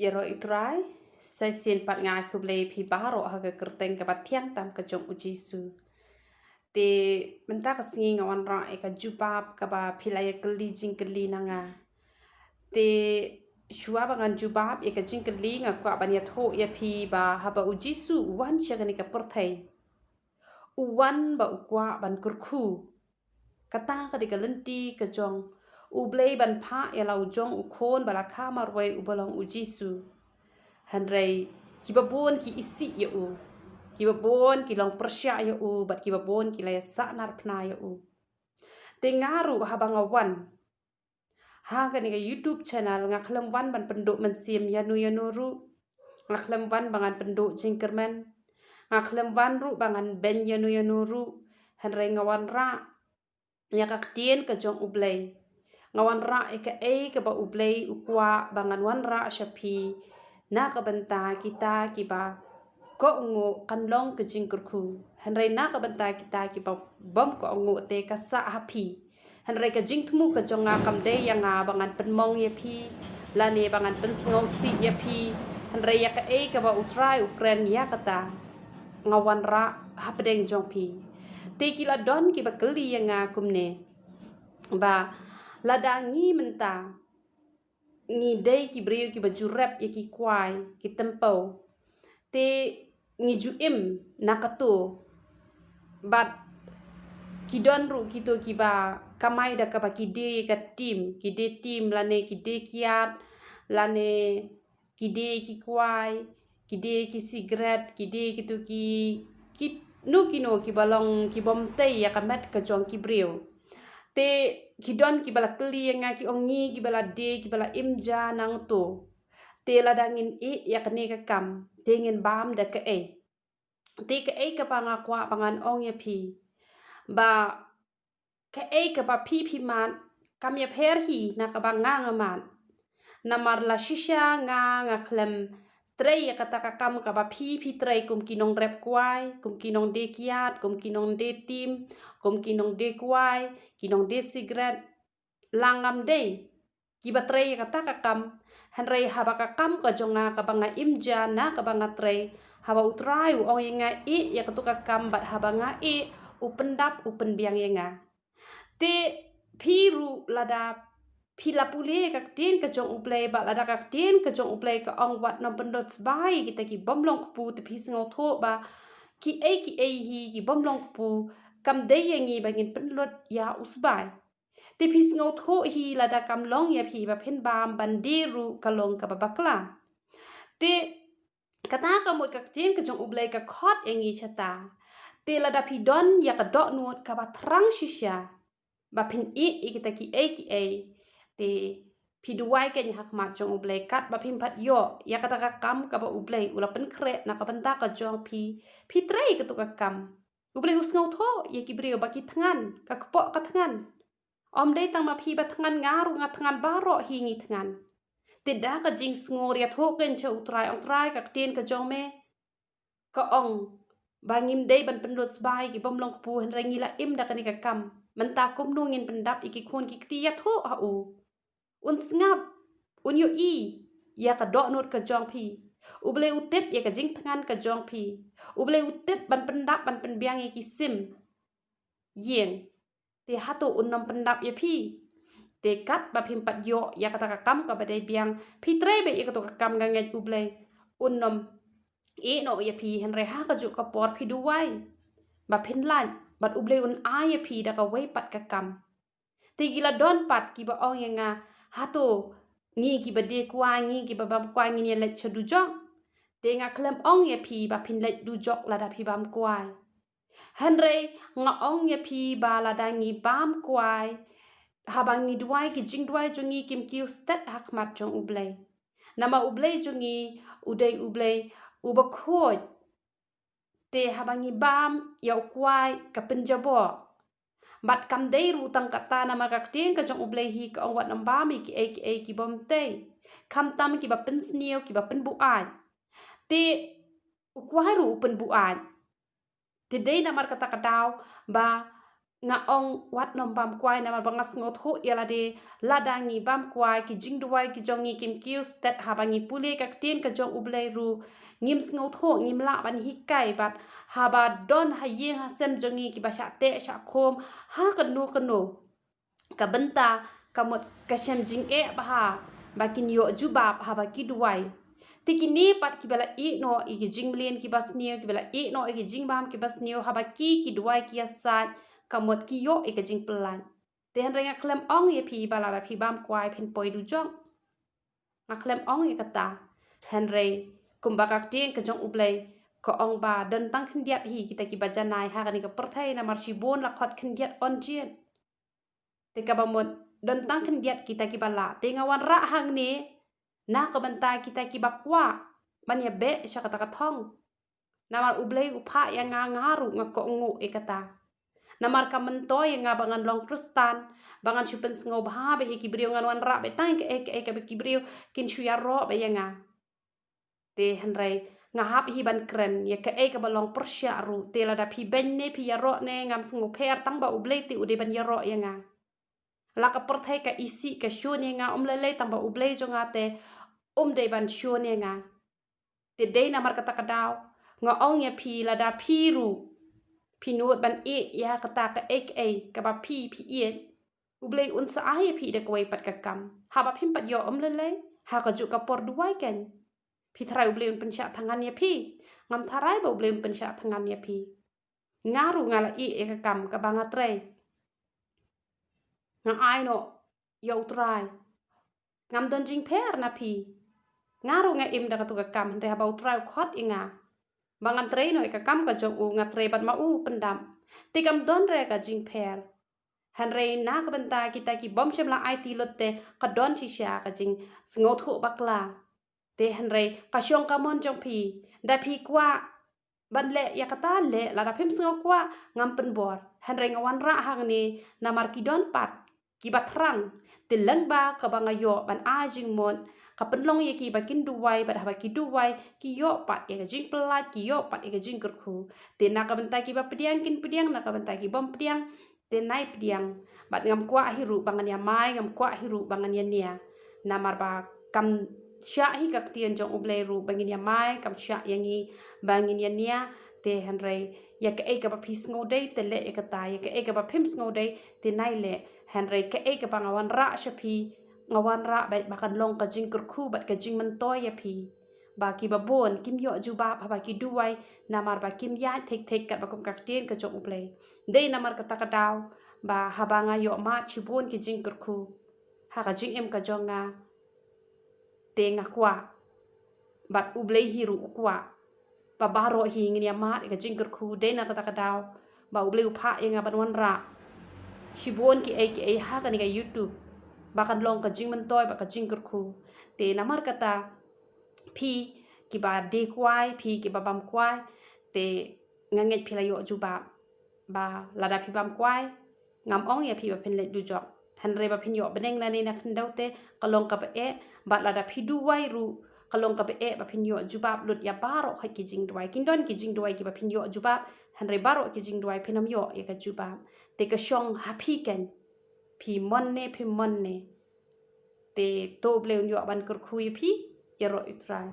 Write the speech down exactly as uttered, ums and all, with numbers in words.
Ïaroh ïa u Trai, sa shisien pat nga ai khublei ïa phi baroh ha ka kyrteng kaba thiang tam ka jong u Jisu. Te mynta ka sngi nga wanrah ïa ka jubab kaba phi la ïa kylli jingkylli na nga. Te shuwa ba ngan jubab ïa ka jingkylli, nga kwah ban ïathuh ïa phi ba haba u Jisu u wan sha kane ka pyrthei, u wan ba u kwah ban kyrkhu. Kata ka dei ka lynti ka jong U Blei ban phah ïa la u jong u Khun ba la kha marwei uba long u Jisu. Hynrei kiba bun ki isih ïa u, kiba bun ki long pyrshah ïa u, bad kiba bun ki la ïa sahnarphna ïa u. Te nga ruh haba nga wan ha kane ka YouTube channel, nga khlem wan ban pynduh mynsiem ïano ïano ruh. Nga khlem wan ba ngan pynduh jingkyrmen. Nga khlem wan ruh ba ngan beiñ ïano ïano ruh. Hynrei nga wanrah ïa ka ktien ka jong U Blei. Nga wanrah ïa kaei kaba U Blei u kwah ba ngan wanrah sha phi. Na ka bynta kita kiba kohnguh kan long ka jingkyrkhu. Hynrei na ka bynta kita kiba bym kohnguh te ka sah ha phi. Hynrei ka jingthmu ka jong nga kam dei ïa nga ba ngan pynmong ïa phi, lane ba ngan pynsngewsih ïa phi. Hynrei ïa kaei kaba u Trai u kren, ïa kata nga wanrah hapdeng jong phi. Te ki la don kiba kylli ïa nga kumne, ba lada ngi mynta ngi dei ki briew kiba ju rep ïa ki kwai, ki tympew, te ngi ju im na kato. Bad ki don ruh kito kiba kamai da kaba ki die ïa ka tim, ki die tim, lane ki die kiad, lane ki die ki kwai, ki die ki sigret, ki die kito ki, kino kino kiba long ki bym tei ïa ka met ka jong ki briew. Te ki don kiba la kylli ïa nga, ki ong, ngi kiba la die, kiba la im ja nangto, te lada ngin ïeh ïa kane ka kam, te ngin bam da kaei? Te kaei kaba nga kwah ba ngan ong ïa phi, ba kaei kaba phi phi mad kam ïapher hi na kaba nga nga mad. Namar la shisha nga nga khlem trei ïa kata ka kam kaba phi phi trei kum ki nongrep kwai, kum ki nongdie kiad, kum ki nongdie tim, kum ki nongdie kwai, ki nongdie sigret. La ngam dei kiba trei ïa kata ka kam. Hynrei haba ka kam ka jong nga kaba nga im ja na kaba nga trei, haba u Trai u ong ïa nga ïeh ïa kato ka kam, bad haba nga ïeh, u pyndap u pynbiang ïa nga. Te phi ruh lada phi la pule ka ktien ka jong U Blei, ba lada ka ktien ka jong U Blei ka ong wat nym pynlut sbai kita ki bym long kpu, te phi sngewthuh ba kiei kiei hi ki bym long kpu kam dei ïa ngi ba ngin pynlut ïa u sbai. Te phi sngewthuh hi lada kam long ïa phi ba phin bam, ban die ruh ka long kaba bakla. Te kata ka mut ka ktien ka jong U Blei ka khot ïa ngi shata. Te lada phi don ïa ka dohnud kaba thrang shisha ba phin ïeh ïa kita kiei kiei, te phi duwai keiñ ha khmat jong U Blei kat ba phim pat ïoh ïa kata ka kam kaba U Blei u la pynkhreh na ka bynta ka jong phi. Phi trei kato ka kam. U Blei u sngewthuh ïa ki briew ba ki thngan, ka kpoh ka thngan. Ym dei tang ma phi ba thngan, nga ruh nga thngan, baroh hi ngi thngan. Te da ka jingsngur ïathuh keiñ sha u Trai, ong Trai, ka ktien ka jong me ka ong ba ngim dei ban pynlut sbai ki bym long kpu, hynrei ngi la im da kane ka kam. Mynta kumno ngin pyndap ïa ki khun ki kti? Ïathuh ha u. Un sngap, un ïohi ïa ka dohnud ka jong phi. U Blei u tip ïa ka jingthngan ka jong phi. U Blei u tip ban pyndap ban pynbiang ïa ki sim ïing. Te hato un nym pyndap ïa phi? Te kat ba phim pat ïoh ïa kata ka kam kaba dei biang, phi trei beit ïa kato ka kam, nga ngeit U Blei un nym ïeh noh ïa phi. Hynrei ha kajuh ka por phi duwai ba phin lait, bad U Blei un ai ïa phi da kawei pat ka kam. Te ki la don pat kiba ong ïa nga, hato ngi kiba die kwai, ngi kiba bam kwai ngin ïa leit sha dujok? Te nga khlem ong ïa phi ba phin leit dujok lada phi bam kwai. Hynrei nga ong ïa phi ba lada ngi bam kwai, haba ngi duwai, ki jingduwai jong ngi kim kiew stet ha khmat jong U Blei. Namar U Blei jong ngi u dei U Blei uba khuid. Te haba ngi bam ïa u kwai ka pynjaboh. Bad kam dei ruh tang kata, namar ka ktien ka jong U Blei hi ka ong wat nym bam ïa kiei kiei ki bym tei, khamtam kiba pynsniew, kiba pynbuaid. Te u kwai ruh u pynbuaid. Te dei namar kata ka daw ba nga ong wat nym bam kwai, namar ba nga sngewthuh ïa lade, lada ngi bam kwai, ki jingduwai ki jong ngi kim kiew stet. Haba ngi pule ka ktien ka jong U Blei ruh, ngim sngewthuh, ngim lah ban hikai. Bad haba don ha ïing ha sem jong ngi kiba shah teh shah khum ha kano kano ka bynta, ka mut ka shem jingeh bha ba kin ïoh jubab haba ki duwai. Te kine pat kiba la ïeh noh ïa ki jingmlien kiba sniew, kiba la ïeh noh ïa ki jingbam kiba sniew, haba ki, ki duwai ki ïasaid, ka mut ki ïoh ïa ka jingpyllait. Te hynrei nga khlem ong ïa phi ba lada phi bam kwai phin poi dujok. Nga khlem ong ïa kata. Hynrei kumba ka ktien ka jong U Blei ka ong ba don tang khyndiat hi kita kiba janai ha kane ka pyrthei, namar shibun la khot khyndiat, ong jied. Te kaba mut don tang khyndiat kita kiba lah. Te nga wanrah hangne na ka bynta kita kiba kwah ban ïabeh sha kata ka thong. Namar U Blei u phah ïa nga, nga ruh nga kohnguh ïa kata. Namar ka myntoi ïa nga ba ngan long Khristan, ba ngan shu pynsngewbha beit ïa ki briew, ngan wanrah beit tang kaei kaei kaba ki briew kin shu ïaroh beit ïa nga. Te hynrei nga hap hi ban kren ïa kaei kaba long pyrshah ruh. Te lada phi beiñ ne phi ïaroh ne, ngam sngewpher, tang ba U Blei te u dei ban ïaroh ïa nga. La ka pyrthei ka isih ka shun ïa nga, um lei lei, tang ba U Blei jong nga te um dei ban shun ïa nga. Te dei namar kata ka daw nga ong ïa phi, lada phi ruh phi nud ban ïeh ïa kata kaei kaei kaba phi, phi ïeit, U Blei un sa ai ïa phi da kawei pat ka kam. Haba phim pat ïoh, um lei lei, ha kajuh ka por duwai kein. Phi tharai U Blei un pynshah thngan ïa phi? Ngam tharai ba U Blei un pynshah thngan ïa phi. Nga ruh nga la ïeh ïa ka kam kaba nga trei. Nga ai noh ïa U Trai. Ngam don jingpher na phi. Nga ruh nga im da katu ka kam, hynrei haba U Trai u khot ïa nga ba ngan trei noh ïa ka kam ka jong u, nga trei bad ma u pyndap. Te kam don re ka jingpher. Hynrei na ka bynta kita ki bym shym la aiti lut te ka don shisha ka jingsngewthuh bakla. Te hynrei ka shong ka mon jong phi, da phi kwah ban leh ïa kata leh, lada phim sngew kwah ngam pynbor. Hynrei nga wanrah hangne namar ki don pat kiba thrang. Te lyngba kaba nga ïoh ban ai jingmut, ka pynlong ïa ki ba kin duwai, bad haba ki duwai ki ïoh pat ïa ka jingpyllait, ki ïoh pat ïa ka jingkyrkhu. Te na ka bynta kiba pdiang kin pdiang, na ka bynta ki bym pdiang te nai pdiang. Bad ngam kwah hi ruh ba ngan ïamai, ngam kwah hi ruh ba ngan ïania. Namar ba kam shah hi ka ktien jong U Blei ruh ba ngin ïamai, kam shah ïa ngi ba ngin ïania. Te hynrei ïa kaei kaba phi sngewdei te leh ïa kata, ïa kaei kaba phim sngewdei te nai leh. Hynrei kaei kaba nga wanrah sha phi, nga wanrah ba, ba kan long ka jingkyrkhu bad ka jingmyntoi ïa phi. Ba kiba bun kim ïoh jubab haba ki duwai, namar ba kim ïaid thik thik katba kum ka ktien ka jong U Blei. Dei namar kata ka daw ba haba nga ïoh mad shibun ki jingkyrkhu ha ka jingim ka jong nga, te nga kwah, bad U Blei hi ruh u kwah ba baroh hi ngin ïamad ïa ka jingkyrkhu. Dei na kata ka daw ba U Blei u phah ïa nga ban wanrah shibun kiei kiei ha kane ka YouTube ba kan long ka jingmyntoi bad ka jingkyrkhu. Te namar kata, phi kiba die kwai, phi kiba bam kwai, te nga ngeit phi la ïoh jubab ba lada phi bam kwai, ngam ong ïa phi ba phin leit dujok. Hynrei ba phin ïoh bneng nangne na khyndew te ka long kaba eh, bad lada phi duwai ruh ka long kaba eh ba phin ïoh jubab lut ïa baroh khoit ki jingduwai. Kin don ki jingduwai kiba phin ïoh jubab, hynrei baroh ki jingduwai phin ym ïoh ïa ka jubab. Te ka shong ha phi kein, phi mon ne phim mon ne. Te to U Blei un ïoh ban kyrkhu ïa phi, ïaroh ïa U Trai.